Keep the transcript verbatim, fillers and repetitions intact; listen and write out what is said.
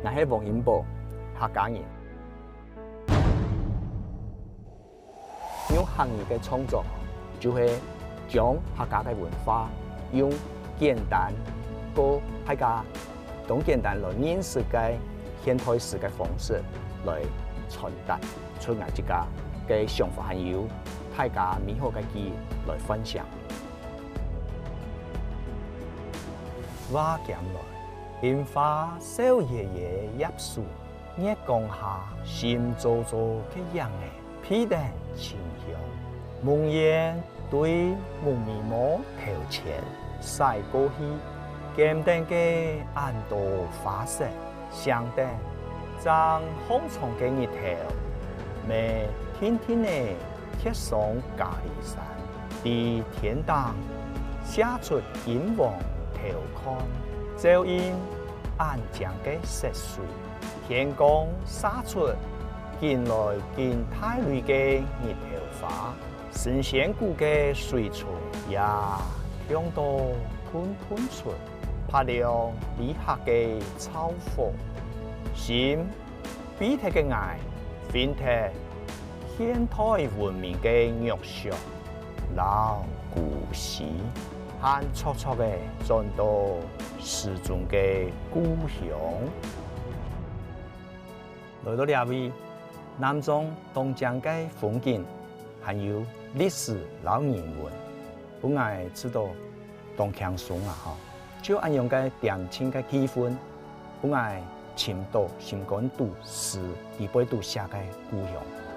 𠊎係黃英寶，客家人。用客語个創作，就係將客家个文化用簡單、過大家當簡單來認識个現代式个方式來傳達出𠊎自家个想法，還有大家美好个記憶來分享。話兼來，櫻花笑耶耶葉樹，月光下心燥燥个影仔，鼻等清香。夢魘對夢迷霧頭前駛過去，兼等个恁多花色， 想等正䟘床个日頭，乜定定仔貼上嘉里山，在天頂射出金黃透看，照映恁靚个色水。天光射出緊來緊大蕊个日頭花，神仙谷个水沖也亮到噴噴出，發亮旅客个造福。心 飛忒个𠊎，分忒現代文明个約束摎故事，還速速个轉到詩中个故鄉。來到這位，南庄當靚个風景，還有歷史摎人文，分𠊎試著當輕鬆啊吼！就恁樣个恬靜个氣氛， 分𠊎尋著心肝肚詩裡背肚寫个故鄉。